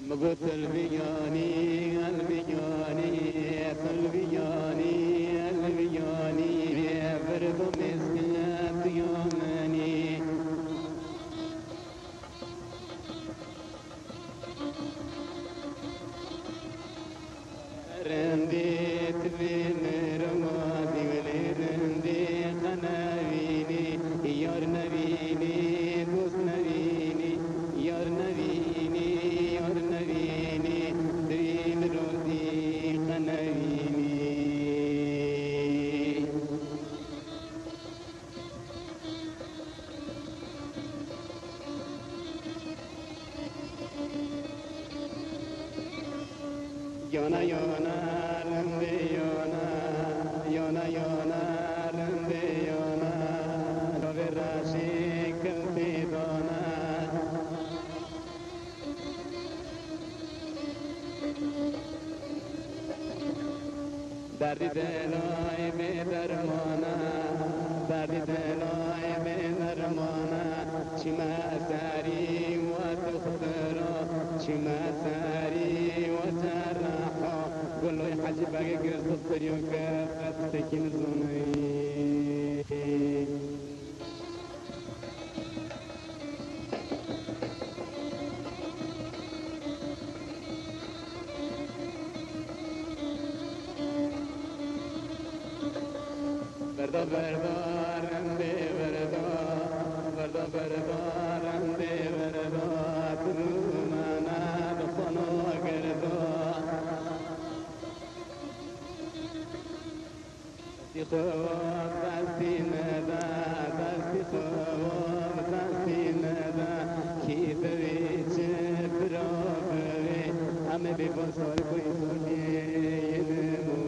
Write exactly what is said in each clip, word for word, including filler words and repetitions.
Min got, Elviyanî, Elviyanî, Elviyanî, Elviyanî, berdo mezgetiya min î. Rindî tu vê mirovazî welê rindî qe nevînî, yar nevînî, dost nevînî, yar nevînî, yar nevînî, tu vê mirovazî qe nevînî. Yana yana rindê yana, yana yana rindê yana, ravê reşê kewtê dana. Derdî dilay bê dermana, derdî dilay bê dermana, çime serî we doxtira, çime serî we cerraha, guloy Hecî Begê girs doxtiriyo ke qet tiştekî nizanî. Berda, berda, rindê berda, berda, berda, rindê berda, tu mana dixwano gerda. Destî xwe destî me de, destî xwe destî me de, kî divê çi bira bivê, em ê bê basar xwe yên û.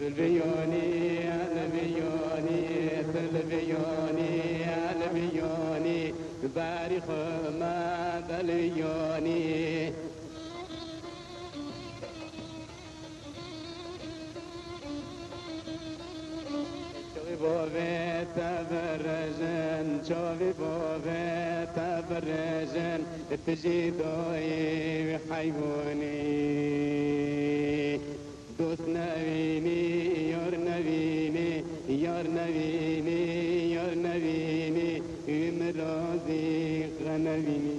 Elviyonî, elviyonî, elviyonî, elviyonî, berî xwe me delviyonî. Çavî bavê te birêjin, çavî bavê te birêjin, tu jî dayê wî heywanî. Dost nevînî, yar nevînî, yar nevînî, yar nevînî, wî mirazî qe nevînî.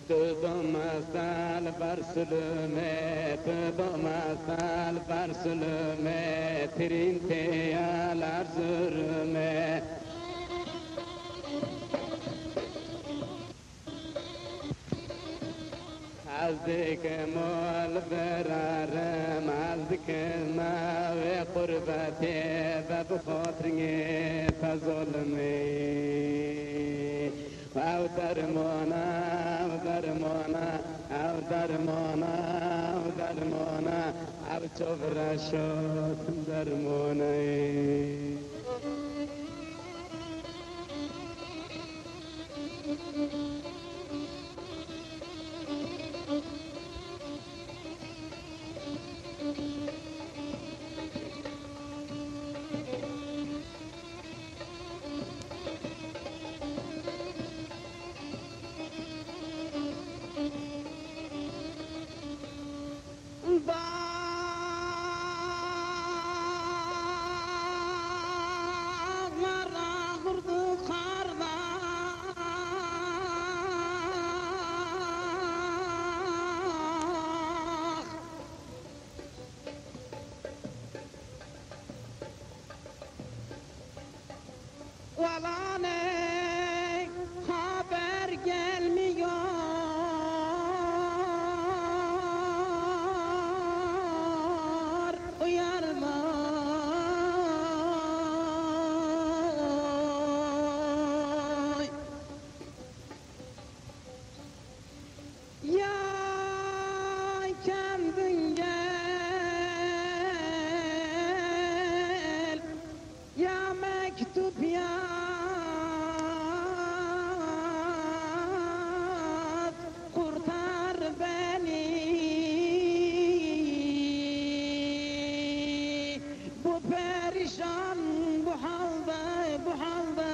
Tu domestel ber silumê, tu domestel ber silumê, tirîn têya li Erzurumê. Ez dikim ol birarim, ez dikim wê qurbetê be bi xatirê te zolimê. Ew dermana, ew dermana, ew dermana, ew dermana, ew çav reşat dermana ye. Welanê haber gelmiyor. Piyaz kurtar beni, bu perişan, bu halde, bu halde.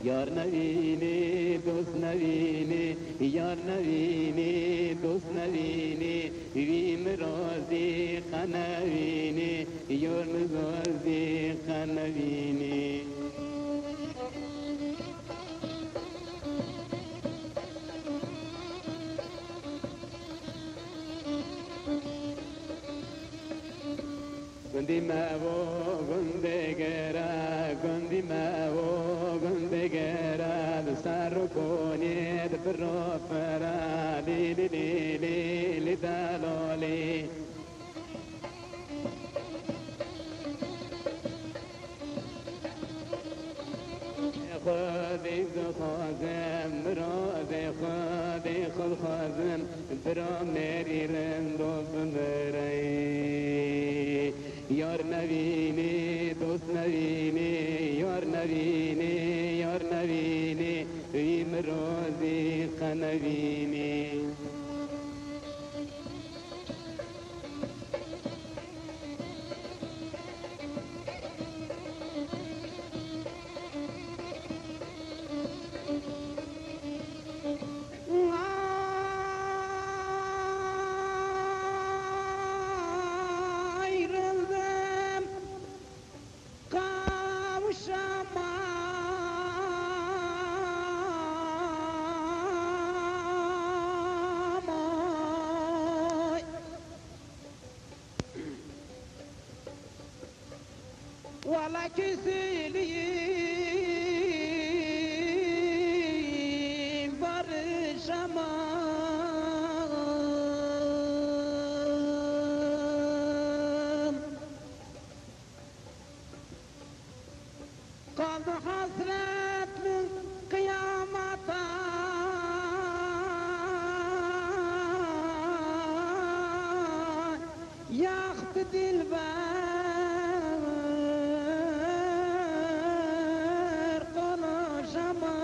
Yar nevînî, dost nevînî, yar nevînî, dost nevînî, wî min razî qe nevînî, yar min razî qe nevînî. Gundî me vo, gundê gere, gundî me vo, gundê gere, di ser û konê di piro pire, lî, lî, lî, lî, lî, delalî. Xwedê dixwazim, miradê Xwedê xwe dixwazim, bira merî rindo bimire. Yar nevînî, dost nevînî, yar nevînî, yar nevînî, wî min razî qe nevînî. Ayrıldım, kavuşamam. Oy. Wala küsülüyüm, barışamam. Kaldı hasretlik kıyamata, yaktı dilber, konuşamam.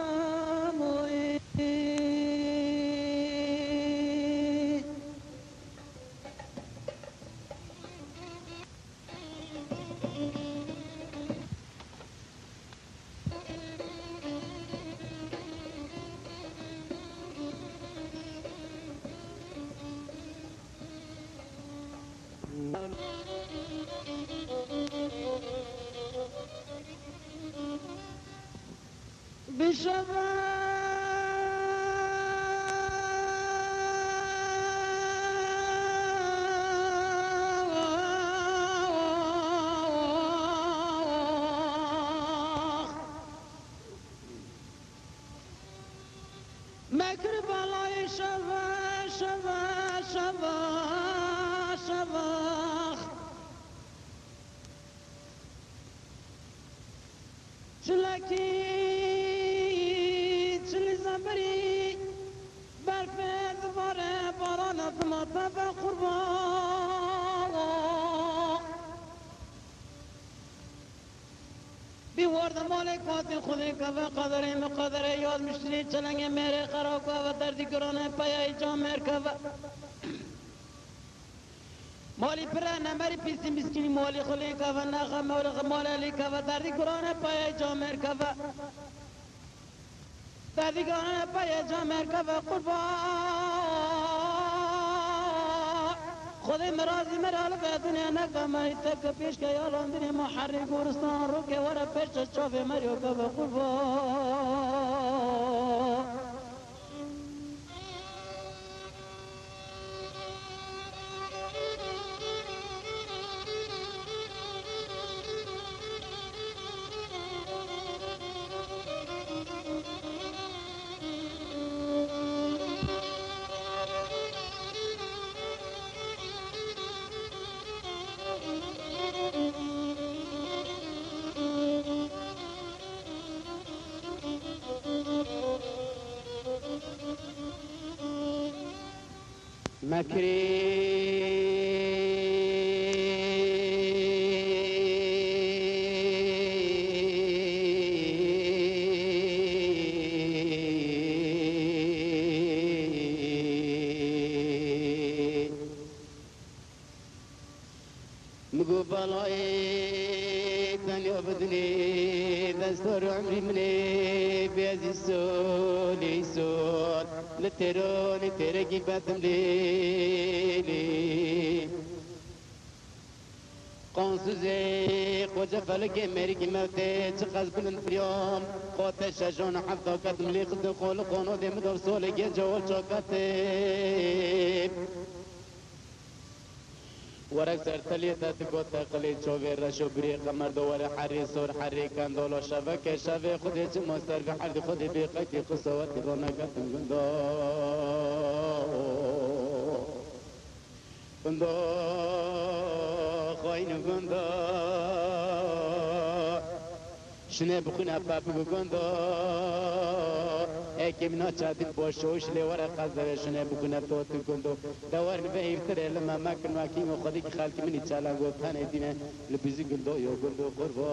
Bişeve. Me kir belayê şeve, şeve, şeve, şeve. Çilekî, çilî zemberî, berfê dibare, barana dima te be qurban. Bî war de malê katî xwedê keve, qederê miqederê yaz miştinê çelengê mêrê xera keve, derdî girane peyayê camêr keve. Malî pire nemerî pîsî miskînî malî xwe lê keve, nexe malê xwe malê lê keve, derdî girane peyayê camêr keve. Derdî girane peyê camêr keve qurba. Xwedê mirazî mera li ve dinya neke merî teke pêşke yalandinê ma herrê goristan roke were pêşe çavê meryo keve qurba. Mekirî Layê tenya bidinê, destor umrî min ê, bêzî solî sol. Li têronê têrekî betim lêlê. Qansuzê xoce felikê mêrikî mewtê, çiqas bilind firiyam. Qote şejon hefta ketim lê xizin xo li qonodê min dor solê gê cewol çoketê. Werek ser teliyê te dikot te qilê çovê reş û birê qemer do were herî sor herî kendo lo şevekê şevê xudê çimo ser vê herdî xudê bê qeydî qisowetî roneketin gundo. Gundo, xwayîn û gundo. Şinê bixwîne pepik û gundo. Eke min a çadî boş û şilê were qezevê şinê bixwîne tot û gundo. De werin vê hîvtirê li me mekin wekî û xwedî ki xelkî min î çalango tenê dîne li bîzî gundo yo gundo qurbo.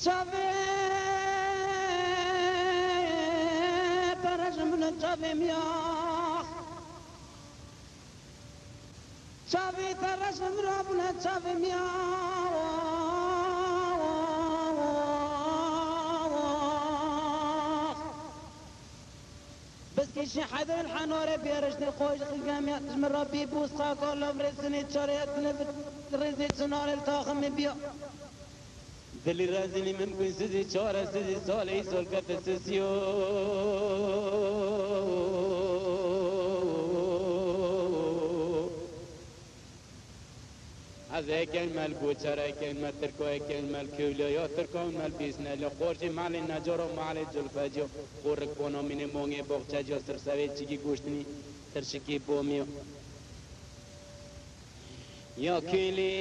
Çavê te reş min çavê min ya. Çavê te reş min bûne çavê min ya. Beskî şî hederin henare bêriştê xwe ji xizgemiya ji min re bî bû saka lom rêsinê çarê etine bi rêzê çinarê li taximê biya. Dilî rezîlî mimkûn sizî çaresizî salê îsol kete sisiyo. Ez êkên me li Goçer, êkên me Tirko, êkên me li Kewliya, ya Tirka û me li Bîsne, li Xorcî malê Necaro, malê Culfeciyo, Qorik Bonomînê, Mongê Boxçeciyo, Sirsevê Çigî Goştinî, Tirşikî Bomiyo. Ya Kewlî,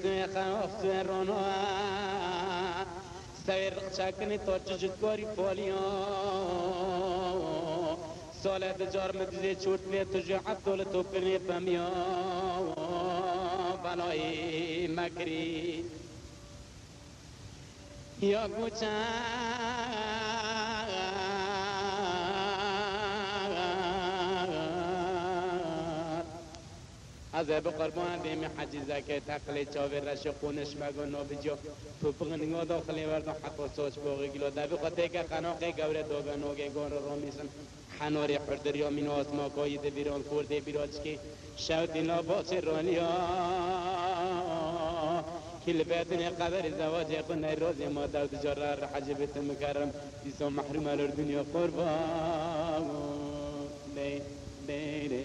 suê xeof, suê rono, sewê riqçekinê to çi ji korî foliyo. Sole di car min dizê çûrt lê tu ji Ebdol topinê pemiyo. Belayê mekirî. Ya Goçer. Ez ê bi qurban dêmê hecîzekê teqilê çavê reşê qûniş mego nobiciyo. Tu bixin ngo do xilê werdo heta soç boxê gilo. Devî xwe têke qenoqê gewre doge nogê gon ri romîsin. Henorê hurdiriya mîno asma kayî di vîran kurdê bîra çikê. Şew dîna baxçê raniya. Kî li betinê qeberê zewacê xwe ney rozê ma dew dicara re hecê bê tu mikerem. Dîsa mehrûm elor dinya qurban. Lê, lê, lê.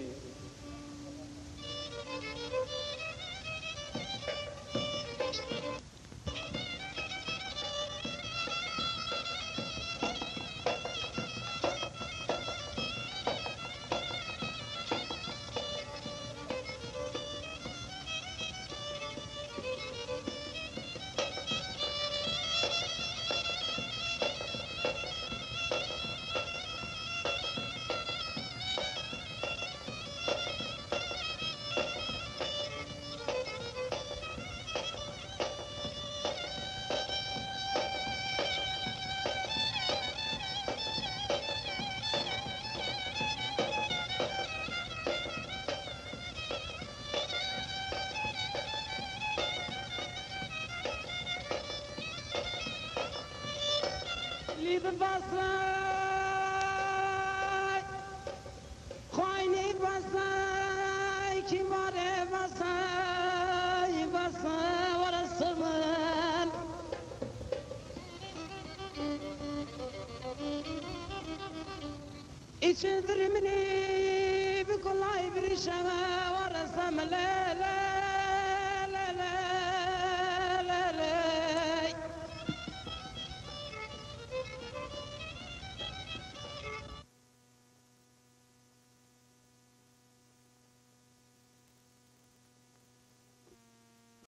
Lî bibasay, xaynî basay, kîmarê basay, basay, were sirmin. Îçin dirimini bi kulay birîşe, were semlele.